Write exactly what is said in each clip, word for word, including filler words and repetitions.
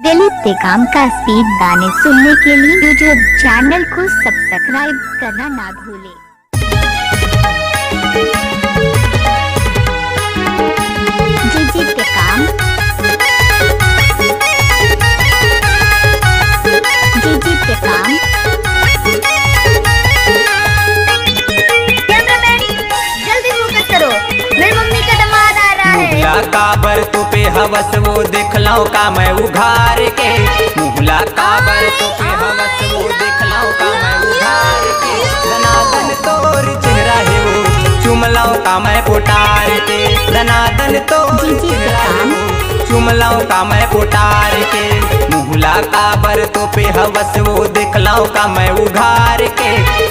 दिलीप टेकाम का स्पीड गाने सुनने के लिए YouTube चैनल को सब्सक्राइब करना ना भूलें। DJ Tekam, DJ Tekam. Cameraman, जल्दी फोकस करो, मेरी मम्मी का दामाद आ रहा है। मुहला काबर तोपे हवस वो, देख लौं का मैं उघार के। मुहला काबर तोपे हवस वो, देख लौं का मैं उघार के। दनादन तोर चेहरा हे वो, चूम लौं का मैं पोटार के। दनादन तोर चेहरा हे वो, चूम लौं का मैं पोटार के। मुहला काबर तोपे हवस वो, देख लौं का मैं उघार के।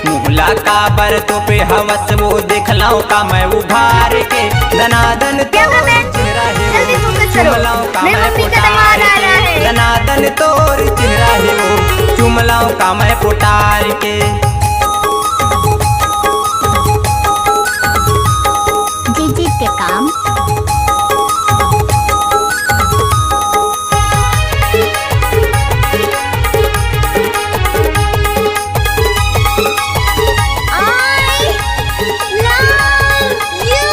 मुहला काबर तोपे हवस वो, देख लौं का मैं उघार के। दनादन तोर चेहरा हे वो, चूम लौं का मैं पोटार के। दनादन तोर चेहरा हे वो, चूम लौं का मैं पोटार के। DJ Tekam. I love you।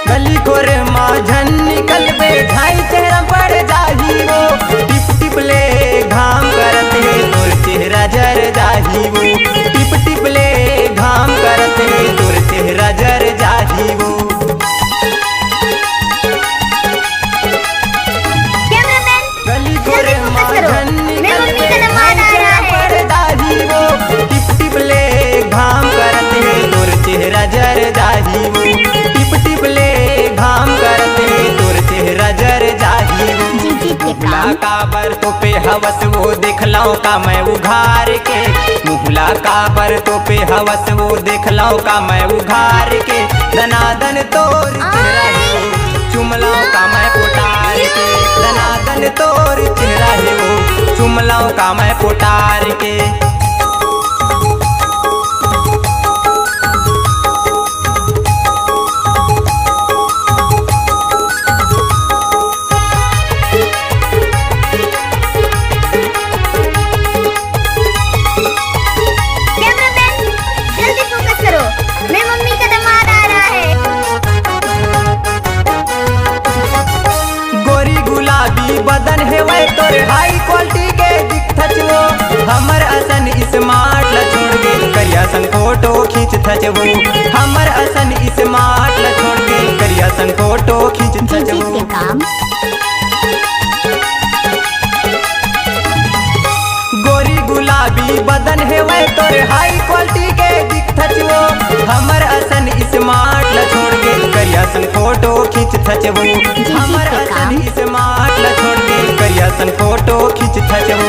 गली खोर मा झन निकलबे, झाई चेहरा पड़ जाही वो। टिप टिप ले घाम करत हे, तोर चेहरा जर जाही वो। टिप टिप ले घाम करत हे, तोर चेहरा जर जाही वो। कैमरामैन, गली खोर मा झन निकलबे, झाई चेहरा पड़ जाही वो। टिप टिप ले घाम करत हे, तोर चेहरा जर जाही वो। टिप टिप ले घाम करत हे, तोर चेहरा जर जाही वो। डीजे टेकाम। मुहला काबर तोपे हवस वो, देख लौं का मैं उघार के। मुहला काबर तोपे हवस वो, देख लौं का मैं उघार के। दनादन तोर चेहरा हे वो, चूम लौं का मैं पोटार के। दनादन तोर चेहरा हे वो, चूम लौं का मैं पोटार के। कैमरामैन, जल्दी फोकस करो, मेरी मम्मी का दामाद आ रहा है। गोरी गुलाबी बदन हेवय तोर, हाई क्वालिटी के दिखथच वो। हमर असन स्मार्ट ला छोड़ के करिया संग फोटो खींचथच वो। हमर असन स्मार्ट ला छोड़ के करिया संग फोटो खींचथच वो। गोरी गुलाबी बदन हेवय तोर, हाई क्वालिटी के दिखथच वो। हमर असन स्मार्ट ला छोड़ के करिया संग फोटो खींचथच वो। हमर असन स्मार्ट ला छोड़ के करिया संग फोटो खींचथच वो।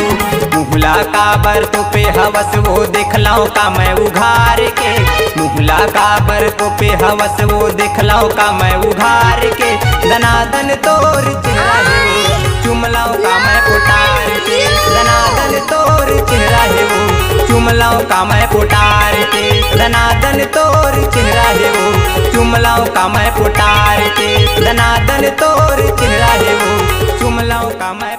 मुहला काबर तोपे हवस वो, देख लौं का मैं उघार के। मुहला काबर तोपे हवस वो, देख लौं का मैं उघार के। दनादन तोर चेहरा हे वो, चूम लौं का मैं पोटार के। दनादन तोर चेहरा हे वो, चूम लौं का मैं पोटार के। दनादन तोर चेहरा हे वो, चूम लौं का मैं पोटार के। दनादन तोर चेहरा हे वो, चूम लौं का मैं